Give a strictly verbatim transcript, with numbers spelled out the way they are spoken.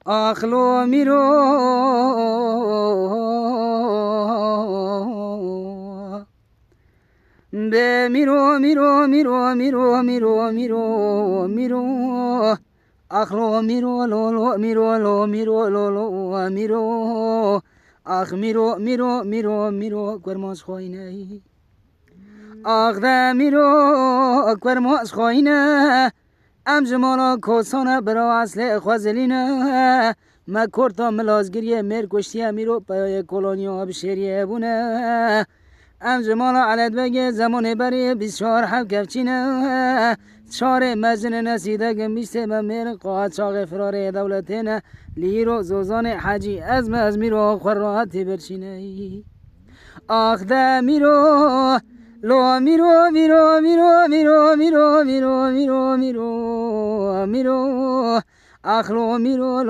Ax lo mîro. Be mîro, mîro, mîro, mîro, mîro, mîro, mîro. Ax lo mîro, lo, lo, mîro, lo, mîro, lo, lo, mîro. Ax mîro, mîro, mîro, mîro, kurmaz xwayne. Ax de mîro, kurmaz xwayne. Em ji mala kosan e, bira eslê xwe zilîne. Me korta milazgiriyê mêr kuştiye, mîro peyayê koloniya bişêriyê bûne. Em ji mala Eledbegê zemonê berê bîst çar heb kevçîne. Çarê mezin e nesîdegin bîstê me mêr qaçaxê firarê dewletê ne. Lîro zozanê hecî ez me ez mîro xwe rahetî birçîne. Ax de mîro, lo mîro, mîro, mîro, mîro, mîro, mîro, mîro, mîro, mîro, ax lo mîro, lo